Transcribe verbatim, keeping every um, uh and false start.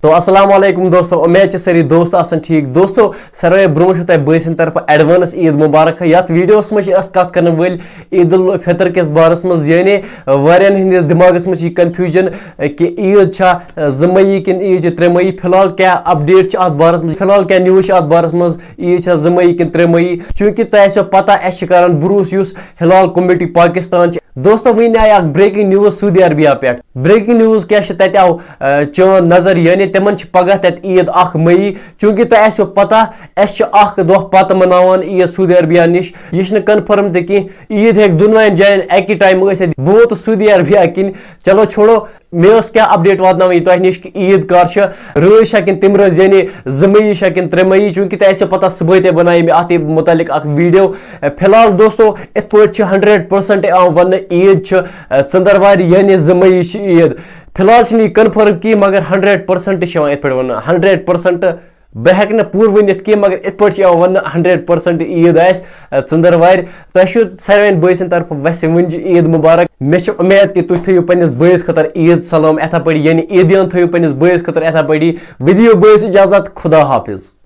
تو السلام علیکم دوستو، امید چھِ سٲری دوست آسان ٹھیٖک۔ دوستو، ساروی برونٛہہ چھُ تۄہہِ بٲے سٕنٛدِ طرفہٕ advance عیٖد مُبارک۔ یتھ videoس منٛز چھِ أسۍ کتھ کرن وٲلۍ عید الفطر کِس بارس منٛز، یعنی واریاہن ہٕنٛدِس دٮ۪ماغس منٛز چھِ یہِ confusion کہِ عیٖد چھا زٕ مئی کِنہٕ عیٖد چھِ ترٛےٚ مئی۔ فی الحال کیٛاہ update چھِ اتھ بارس منٛز، فی الحال کیٛاہ news چھِ اتھ بارس منٛز، عیٖد چھا زٕ مئی کِنہٕ ترٛےٚ مئی؟ چوٗنٛکہِ تۄہہِ آسیو پتہ، اسہِ چھِ کران بروسہٕ یُس ہلال committee پاکستان چھِ۔ دوستو، وٕنۍ آیہِ اکھ breaking news سعودی عربیہ پٮ۪ٹھ۔ Breaking news کیٛاہ چھِ تتہِ آو، آ، چٲنۍ نظر، یعنی تِمن چھِ پگاہ تتہِ عیٖد اکھ مئی۔ چوٗنٛکہِ تۄہہِ آسیو پتہ، اسہِ چھِ اکھ دۄہ پتہٕ مناوان عیٖد سعودی عربیہ نِش۔ یہِ چھِنہٕ confirm تہِ کینٛہہ، عیٖد ہیٚکہِ دۄنوَے جاین اکی time ٲسِتھ۔ بہٕ ووتُس سعودی عربیہ کِنۍ۔ چلو چھوڑو، مےٚ ٲس کیٛاہ update واتناوٕنۍ تۄہہِ نِش کہِ عیٖد کر چھِ، رٲژ چھا کِنہٕ تَمہِ رٲژ، یعنی زٕ مئی چھا کِنہٕ ترٛےٚ مئی؟ چوٗنٛکہِ تۄہہِ آسیو پتہ، صُبحٲے تہِ بنایے مےٚ اتھ مُتعلق اکھ video۔ فی الحال دوستو، یِتھ پٲٹھۍ چھِ hundred percent یِوان وننہٕ، عیٖد چھِ، آ، ژٔنٛدٕروارِ، یعنی زٕ مئی چھِ عیٖد۔ فی الحال چھِنہٕ یہِ confirm کینٛہہ، مگر hundred percent چھِ یِوان یِتھ پٲٹھۍ وننہٕ، hundred percent۔ بہٕ ہیٚکہٕ نہٕ پوٗرٕ ؤنِتھ کینٛہہ، مگر یِتھ پٲٹھۍ چھِ یِوان وننہٕ، hundred percent عیٖد آسہِ، آ، ژٔنٛدٕروارِ۔ تۄہہِ چھُ ساروٮ۪ن بٲے سٕنٛدِ طرفہٕ ویسے وٕنہِ عیٖد مُبارک۔ مےٚ چھِ اُمید کہِ تُہۍ تھٲیِو پننِس بٲیِس خٲطرٕ عیٖد سلام یِتھے پٲٹھۍ، یعنی عیٖدیان تھٲیِو پننِس بٲیِس خٲطرٕ یِتھے پٲٹھی۔ وۄنۍ دِیِو بٲیِس اجازت، خدا حافظ۔